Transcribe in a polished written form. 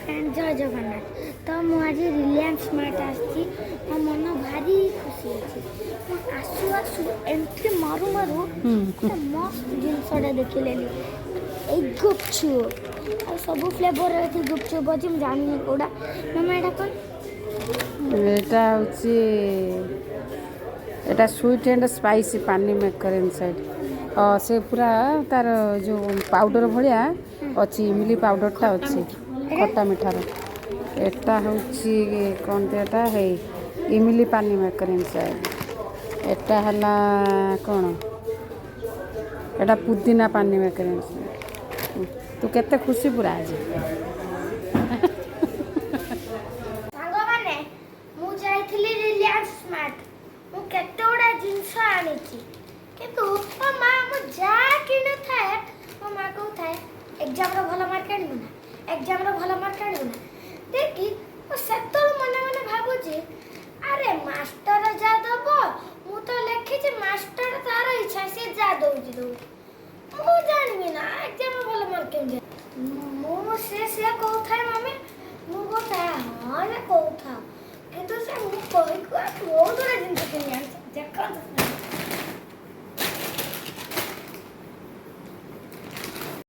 Friend, ଜୟ ଜଗନ୍ନାଥ। ତ ମୁଁ ଆଜି ରିଲାଏନ୍ସ ସ୍ମାର୍ଟ ଆସିଛି। ମୋ ମନ ଭାରି ଖୁସି ଅଛି। ମୁଁ ଆସୁ ଆସୁ, ଏଣ୍ଟ୍ରି ମାରୁ ମାରୁ ଗୋଟେ ମସ୍ତ ଜିନିଷଟା ଦେଖିଲେଲି, ଏଇ ଗୁପଚୁପ୍। ଆଉ ସବୁ ଫ୍ଲେଭର ଏଠି ଗୁପଚୁପ୍ ଅଛି। ମୁଁ ଜାଣିନି କେଉଁଟା। ମାମା, ଏଇଟା କ'ଣ? ଏଇଟା ହେଉଛି, ଏଇଟା ସୁଇଟ୍ ଆଣ୍ଡ ସ୍ପାଇସି ପାନି ମେକର ଇନସାଇଡ଼୍। ସେ ପୁରା ତାର ଯେଉଁ ପାଉଡ଼ର ଭଳିଆ ଅଛି, ଇମଲି ପାଉଡ଼ରଟା ଅଛି ଖଟା ମିଠାର। ଏଟା ହେଉଛି କ'ଣ ତ ଏଟା? ହେଇ, ଇମଲି ପାନି ମେକର ଇନସାଇଡ଼୍। ଏଟା ହେଲା କ'ଣ? ଏଟା ପୁଦିନା ପାନି ମେକର ଇନସାଇଡ଼୍। ତୁ କେତେ ଖୁସି ପୁରା ଆଜି। ସାଙ୍ଗମାନେ, ମୁଁ ଯାଇଥିଲି ରିଲାଏନ୍ସ ସ୍ମାର୍ଟ। ମୁଁ କେତେ ଗୁଡ଼ା ଜିନିଷ ଆଣିଛି, କିନ୍ତୁ ମୋ ମା, ମୁଁ ଯାହା କିଣୁଥାଏ, ମୋ ମା କହୁଥାଏ, "ଏକ୍ଜାମ୍ର ଭଲ ମାର୍କ ଆଣିବୁ ନା? ଏକ୍ଜାମ୍ର ଭଲ ମାର୍କ ଆଣିବୁ ନା?" ଦେଖି, ମୁଁ ସେତେବେଳୁ ମନେ ମନେ ଭାବୁଛି, ଆରେ ମାଷ୍ଟର ଯାହା ଦବ, ମୁଁ ତ ଲେଖିଛି, ମାଷ୍ଟର ତାର ଇଚ୍ଛା, ସିଏ ଯାହା ଦଉଛି ଦଉ, ମୁଁ ଜାଣିବି ନା ଏକ୍ଜାମ୍ର ଭଲ ମାର୍କ କେମିତି। ମୁଁ ସେ ସେ କହୁଥାଏ, ମମି, ମୁଁ କହୁଥାଏ, ହଁ, ସେ କହୁଥାଉ। କିନ୍ତୁ ସେ ମୁଁ କହି